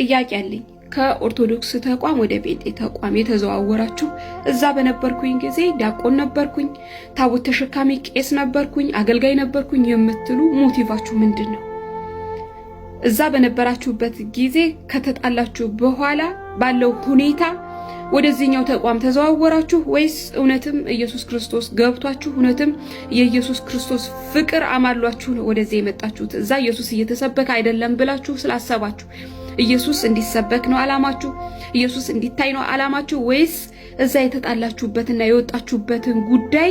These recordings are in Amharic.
ጥያቄ አለኝ። ከኦርቶዶክስ ተቋም ወደ ጴንጤ ተቋም የተዘዋወራችሁ፣ እዛ በነበርኩኝ ጊዜ ዲያቆን ነበርኩኝ፣ ታቦት ተሸካሚ ቄስ ነበርኩኝ፣ አገልጋይ ነበርኩኝ የምትሉ motive ኣችሁ ምንድን ነው? እዛ በነበራችሁበት ጊዜ ከተጣላችሁ በኋላ ባለው ሁኔታ ወደዚህኛው ተቋም ተዘዋወራችሁ ወይስ እውነትም ኢየሱስ ክርስቶስ ገብቷችሁ፣ እውነትም የኢየሱስ ክርስቶስ ፍቅር አማሏችሁ ነው ወደዚህ የመጣችሁት? እዛ ኢየሱስ እየተሰበከ አይደለም ብላችሁ ስላሰባችሁ ኢየሱስ እንዲሰበክ ነው አላማችሁ? ኢየሱስ እንዲታይ ነው አላማችሁ? ወይስ እዛ የተጣላችሁበትና የወጣችሁበትን ጉዳይ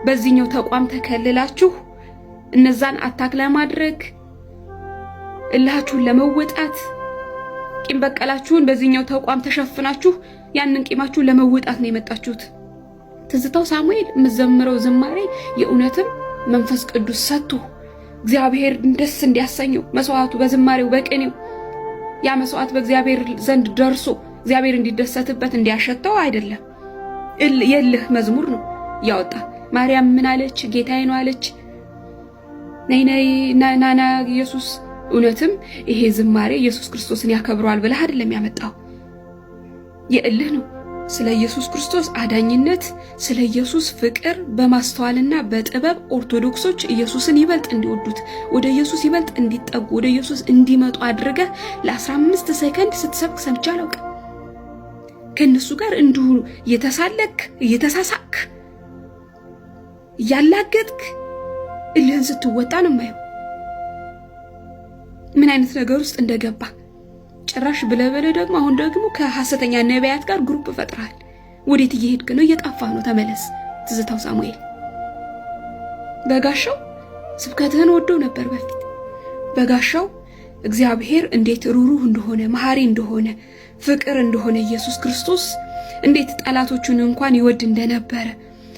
በዚህኛው ተቋም ተከልላችሁ እነዛን attack ለማድረግ፣ እልሃችሁን ለመወጣት፣ ቂም በቀላችሁን በዚህኛው ተቋም ተሸፍናችሁ ያንን ቂማችሁን ለመወጣት ነው የመጣችሁት? ትዝታው ሳሙኤል፣ የምዘምረው ዝማሬ የእውነትም መንፈስ ቅዱስ ሰጥቶ እግዚአብሔር ደስ እንዲያሰኘው መስዋዕቱ በዝማሬው በቅኔው ያ መስዋዕት በእግዚአብሔር ዘንድ ደርሶ እግዚአብሔር እንዲደሰትበት እንዲያሸተው አይደለም። የእልህ መዝሙር ነው ያወጣ። ማርያም ምን አለች? ጌታዬ ነው አለች። ነይ ነይ ናና ኢየሱስ። እውነትም ይሄ ዝማሬ ኢየሱስ ክርስቶስን ያከብረዋል ብለህ አይደለም ያመጣው፣ የእልህ ነው። ስለ ኢየሱስ ክርስቶስ አዳኝነት፣ ስለ ኢየሱስ ፍቅር በማስተዋልና በጥበብ ኦርቶዶክሶች ኢየሱስን ይበልጥ እንዲወዱት፣ ወደ ኢየሱስ ይበልጥ እንዲጠጉ፣ ወደ ኢየሱስ እንዲመጡ አድርገህ ለ15 ሰከንድ ስትሰብክ ሰምቼ አላውቅም። ከእነሱ ጋር እንዲሁ እየተሳለክ፣ እየተሳሳክ፣ እያላገጥክ እልህን ስትወጣ ነው የማየው። ምን አይነት ነገር ውስጥ እንደገባ ጭራሽ ብለህ ብለህ ደግሞ አሁን ደግሞ ከሐሰተኛ ነቢያት ጋር group ፈጥረሃል። ወዴት እየሄድክ ነው? እየጠፋህ ነው። ተመለስ። ትዝታው ሳሙኤል፣ በጋሻው ስብከትህን ወደው ነበር በፊት። በጋሻው፣ እግዚአብሔር እንዴት ሩሩህ እንደሆነ፣ መሐሪ እንደሆነ፣ ፍቅር እንደሆነ፣ ኢየሱስ ክርስቶስ እንዴት ጠላቶቹን እንኳን ይወድ እንደነበረ፣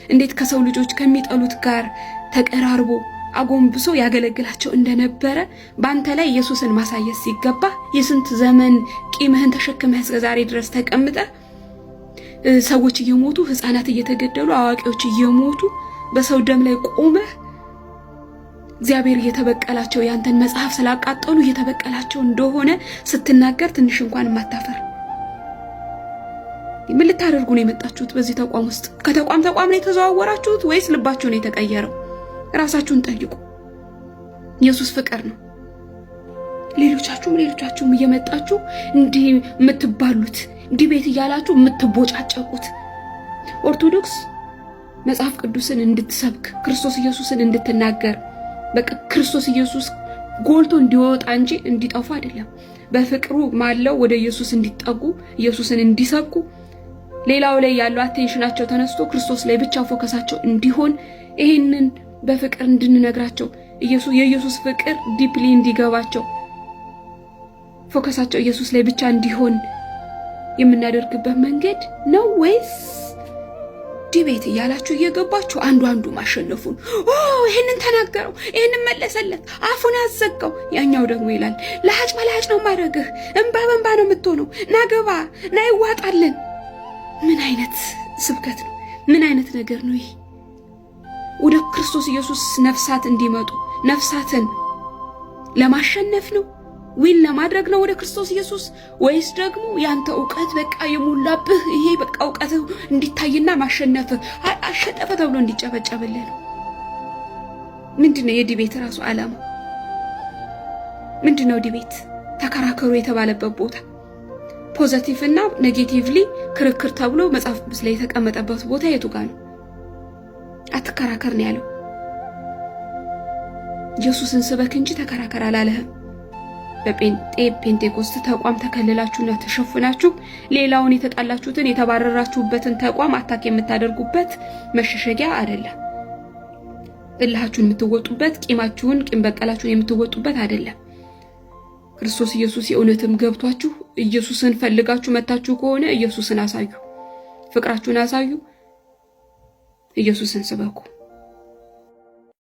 እንዴት ከሰው ልጆች ከሚጠሉት ጋር ተቀራርቦ አጎንብሶ ያገለግላቸው እንደነበረ በአንተ ላይ ኢየሱስን ማሳየት ሲገባ የስንት ዘመን ቂምህን ተሸክመህ እስከ ዛሬ ድረስ ተቀምጠህ ሰዎች እየሞቱ፣ ህፃናት እየተገደሉ፣ አዋቂዎች እየሞቱ በሰው ደም ላይ ቆመህ እግዚአብሔር እየተበቀላቸው፣ ያንተን መጽሐፍ ስላቃጠሉ እየተበቀላቸው እንደሆነ ስትናገር ትንሽ እንኳን የማታፈር፣ ምን ልታደርጉ ነው የመጣችሁት? በዚህ ተቋም ውስጥ ከተቋም ተቋም ነው የተዘዋወራችሁት ወይስ ልባችሁ ነው የተቀየረው? ራሳችሁን ጠይቁ። ኢየሱስ ፍቅር ነው። ሌሎቻችሁም ሌሎቻችሁም እየመጣችሁ እንዲህ የምትባሉት፣ debate እያላችሁ የምትቦጫጨቁት፣ ኦርቶዶክስ መጽሐፍ ቅዱስን እንድትሰብክ፣ ክርስቶስ ኢየሱስን እንድትናገር፣ በቃ ክርስቶስ ኢየሱስ ጎልቶ እንዲወጣ እንጂ እንዲጠፉ አይደለም። በፍቅሩ ማለው ወደ ኢየሱስ እንዲጠጉ፣ ኢየሱስን እንዲሰብኩ፣ ሌላው ላይ ያለው attention ኣቸው ተነስቶ ክርስቶስ ላይ ብቻ focus ኣቸው እንዲሆን፣ ይሄንን በፍቅር እንድንነግራቸው፣ የኢየሱስ ፍቅር deeply እንዲገባቸው፣ focus ኣቸው ኢየሱስ ላይ ብቻ እንዲሆን የምናደርግበት መንገድ ነው ወይስ debate እያላችሁ እየገባችሁ አንዱ አንዱ ማሸነፉን፣ ይሄንን ተናገረው፣ ይሄንን መለሰለት፣ አፉን አዘጋው፣ ያኛው ደግሞ ይላል ለሀጭ በለሀጭ ነው ማድረግህ፣ እንባ በእንባ ነው የምትሆነው፣ ናገባ ና ይዋጣልን። ምን አይነት ስብከት ነው? ምን አይነት ነገር ነው ይሄ? ወደ ክርስቶስ ኢየሱስ ነፍሳት እንዲመጡ ነፍሳትን ለማሸነፍ ነው? Win ለማድረግ ነው ወደ ክርስቶስ ኢየሱስ ወይስ ደግሞ ያንተ እውቀት በቃ የሞላብህ ይሄ በቃ እውቀትህ እንዲታይና ማሸነፍህ አሸነፈ ተብሎ እንዲጨበጨብልህ ነው? ምንድን ነው የ debate ራሱ ዓላማ? ምንድን ነው debate ተከራከሩ የተባለበት ቦታ? Positive እና negatively ክርክር ተብሎ መጽሐፍ ቅዱስ ላይ የተቀመጠበት ቦታ የቱ ጋር ነው? አትከራከር ነው ያለው። ኢየሱስን ስበክ እንጂ ተከራከር አላለህም። በጴንጤ ፔንቴኮስት ተቋም ተከልላችሁና ተሸፍናችሁ ሌላውን የተጣላችሁትን የተባረራችሁበትን ተቋም attack የምታደርጉበት መሸሸጊያ አይደለም። እልሃችሁን የምትወጡበት፣ ቂማችሁን ቂም በቀላችሁን የምትወጡበት አይደለም። ክርስቶስ ኢየሱስ የእውነትም ገብቷችሁ ኢየሱስን ፈልጋችሁ መታችሁ ከሆነ ኢየሱስን አሳዩ፣ ፍቅራችሁን አሳዩ፣ ኢየሱስን ስበኩ።